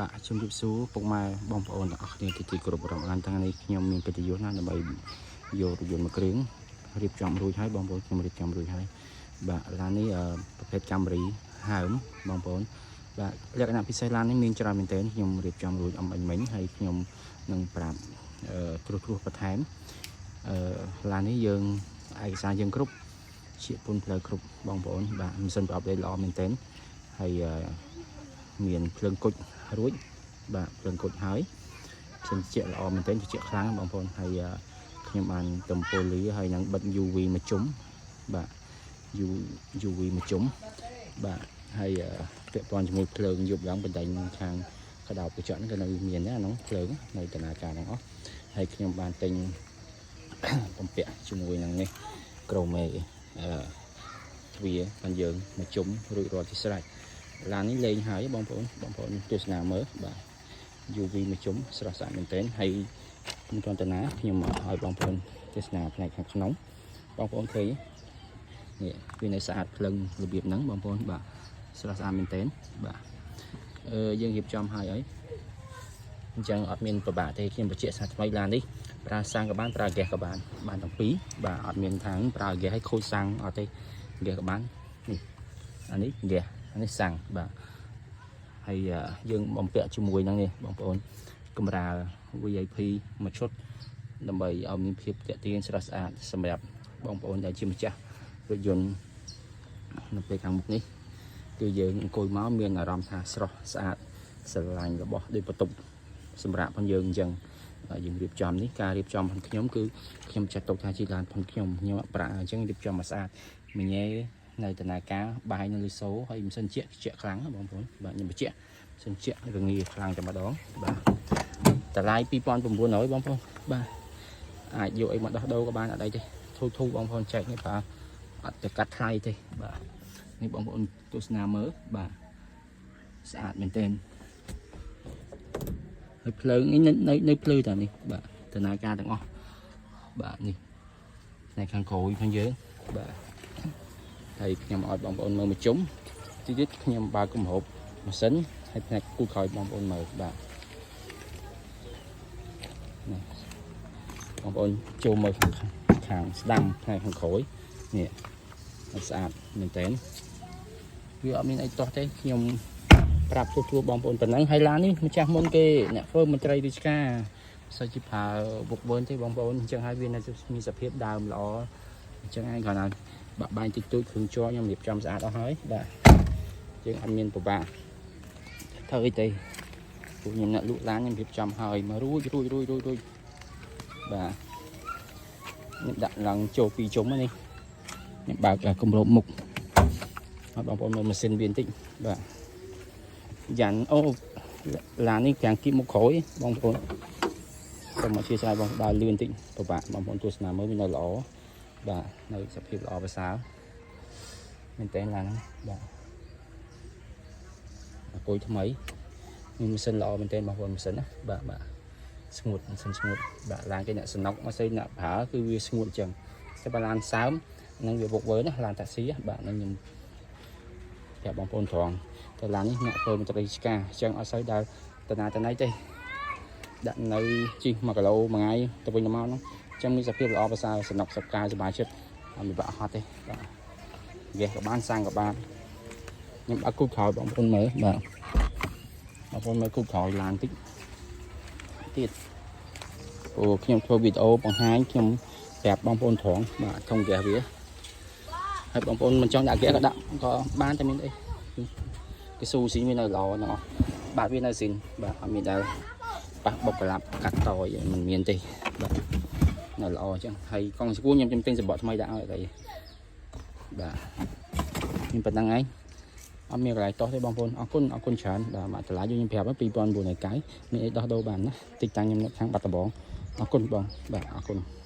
បាទជំរាបសួរពុកម៉ែបងប្អូនទាំងអស់គ្នាទីទីគោរពរាប់អានថ្ងៃនេះខ្ញុំមានកិត្តិយសណាស់ដើម្បីយករថយន្តមួយគ្រឿងរៀបចំរួចហើយបងប្អូនខ្ញុំរៀបចំរួចហើយបាទឡាននេះប្រភេទ Camry ហើមបងប្អូនបាទលក្ខណៈពិសេសឡាននេះមានច្រើនមែនទែនខ្ញុំរៀបចំរួចអម្បាញ់មិញហើយខ្ញុំនឹងប្រាប់ត្រួសត្រាសបន្ថែមឡាននេះយើងឯកសារយើងគ្រប់ជាពុនផ្លូវគ្រប់បងប្អូនបាទម៉ាស៊ីនប្រអប់លេខល្អមែនទែនហើយមានភ្លើងគុជរួចបាទភ្លើងគុជហើយផ្សេងជាល្អមែនទែនជាខ្លាំងបងប្អូនហើយខ្ញុំបានទំពូលីហើយនឹងបិទ UV មួយជុំបាទ UV មួយជុំបាទហើយពាក់ព័ន្ធជាមួយភ្លើងយប់ឡើងបណ្ដាញខាងកដោបកញ្ចក់ហ្នឹងក៏នៅមានដែរអានោះភ្លើងនៅដំណើរការទាំងអស់ហើយខ្ញុំបានទិញ បំពាក់ជាមួយនឹងនេះchrome ទ្វារបានយើងមកជុំរួចរាល់ជាស្រេចឡាននេះលេងហើយបងប្អូនបងប្អូនទស្សនាមើលបាទ UV មួយជុំស្រស់ស្អាតមែនទែនហើយមិនទាន់តាណាខ្ញុំឲ្យបងប្អូនទស្សនាផ្នែកខាងក្នុងបងប្អូនឃើញនេះវានៅស្អាតភ្លឹងរបៀបហ្នឹងបងប្អូនបាទស្រស់ស្អាតមែនទែនបាទយើងរៀបចំហើយហើយអញ្ចឹងអត់មានពិបាកទេខ្ញុំបញ្ជាក់សាថ្មីឡាននេះប្រើសាំងក៏បានប្រើហ្គាសក៏បានបានទាំងពីរបាទអត់មានខាងប្រើហ្គាសឲ្យខូចសាំងអត់ទេហ្គាសក៏បាននេះអានេះហ្គាសអានេះសាំងបាទហើយយើងបំពាក់ជាមួយនឹងនេះបងប្អូនកម្រាល VIP មួយឈុតដើម្បីឲ្យមានភាពទាក់ទាញស្រស់ស្អាតសម្រាប់បងប្អូនដែលជាម្ចាស់រថយន្តនៅពេលខាងមុខនេះគឺយើងអង្គុយមកមានអារម្មណ៍ថាស្រស់ស្អាតស្រឡាញ់របស់ដូចបន្ទប់សម្រាប់ផងយើងអញ្ចឹងយើងរៀបចំនេះការរៀបចំផងខ្ញុំគឺខ្ញុំចាត់ទុកថាជាឡានផងខ្ញុំខ្ញុំអត់ប្រាក់អញ្ចឹងរៀបចំមកស្អាតមញ៉េនៅដំណើរការបាយនៅលីសូហើយម៉ាស៊ីនជាក់ជាក់ខ្លាំងបងប្អូនបាទខ្ញុំបញ្ជាក់ម៉ាស៊ីនជាក់រងាខ្លាំងតែម្ដងបាទតម្លៃ2900បងប្អូនបាទអាចយកអីមកដោះដូរក៏បានអត់អីទេធូរធូរបងប្អូនចែកនេះបាទអត់ទៅកាត់ថ្លៃទេបាទនេះបងប្អូនទស្សនាមើលបាទស្អាតមែនទែនហើយភ្លើងនេះនៅនៅភ្លឺតានេះបាទដំណើរការទាំងអស់បាទនេះផ្នែកខាងក្រោយផងយើងបាទហើយខ្ញុំឲ្យបងប្អូនមើលមួយជុំទីទៀតខ្ញុំបើកគម្របម៉ាស៊ីនហើយផ្នែកគូក្រោយបងប្អូនមើលបាទនេះបងប្អូនចូលមើលខាងខាងស្ដាំផ្នែកខាងក្រោយនេះស្អាតមែនតើវាអត់មានអីទាស់ទេខ្ញុំប្រាប់ទូទួបងប្អូនប៉ុណ្ណឹងហើយឡាននេះម្ចាស់មុនគេអ្នកធ្វើមន្ត្រីរាជការសិជាប្រើវុកវើនទេបងប្អូនអញ្ចឹងហើយវានៅមានសភាពដើមល្អអញ្ចឹងឯងគ្រាន់តែបាក់បែងតិចតួចគ្រឿងជ័រខ្ញុំរៀបចំស្អាតអស់ហើយបាទយើងអត់មានពិបាកធ្វើអីទេពួកខ្ញុំអ្នកលក់ឡានខ្ញុំរៀបចំហើយមករួចរួចរួចរួចរួចបាទខ្ញុំដាក់ឡើងចូលពីរជុំនេះខ្ញុំបើកគម្របមុខឲ្យបងប្អូនមើលម៉ាស៊ីនវាបន្តិចបាទយ៉ាន់អូឡាននេះខាងគៀបមុខក្រោយបងប្អូនសូមអធិស្ឋានបងដើរលឿនតិចពិបាកបងប្អូនទស្សនាមើលវានៅល្អបាទនៅសភាពល្អប្រសើរមែនតើឡានហ្នឹងបាទអគុយថ្មីមានម៉ាស៊ីនល្អមែនតើបងប្អូនម៉ាស៊ីនណាបាទបាទស្ងួតម៉ាស៊ីនស្ងួតបាទឡានគេអ្នកសំណុកមកស្អីអ្នកប្រើគឺវាស្ងួតអញ្ចឹងតែបើឡានសើមនឹងវាបុកវើណាឡានតាក់ស៊ីបាទនឹងខ្ញុំប្រាប់បងប្អូនត្រង់តែឡាននេះអ្នកធ្វើមន្ត្រីរាជការអញ្ចឹងអត់សូវដើរតាណាតាណៃទេដាក់នៅជិះ1គីឡូមួយថ្ងៃទៅវិញទៅមកហ្នឹងអញ្ចឹងមានសភាពល្អប្រសើរសំណុកសុខកាយសប្បាយចិត្តអត់មានបាក់ហត់ទេបាទហ្គាសក៏បានសាំងក៏បានខ្ញុំបើកគូក្រោយបងប្អូនមើលបាទបងប្អូនមើលគូក្រោយឡានតិចទៀតព្រោះខ្ញុំធ្វើវីដេអូបង្ហាញខ្ញុំប្រាប់បងប្អូនត្រង់បាទធុងហ្គាសវាហើយបងប្អូនមិនចង់ដាក់ហ្គាសក៏ដាក់ក៏បានតែមានអីគេស៊ូស៊ីវានៅល្អទាំងអស់បាទវានៅស៊ីនបាទអត់មានដែលប៉ះបុកកឡាប់កាត់តយមិនមានទេបាទនៅល្អអញ្ចឹងហើយកង់ស្គួរខ្ញុំទិញសំបកថ្មីដាក់ឲ្យអីបាទខ្ញុំប៉ុណ្្នឹងឯងអត់មានកន្លែងតោះទេបងប្អូនអរគុណអរគុណច្រើនបាទមកតម្លៃខ្ញុំប្រាប់2990មានអីដោះដូរបានណាតិចតាំងខ្ញុំនៅខាងបាត់ដំបងអរគុណបងបាទអរគុណ។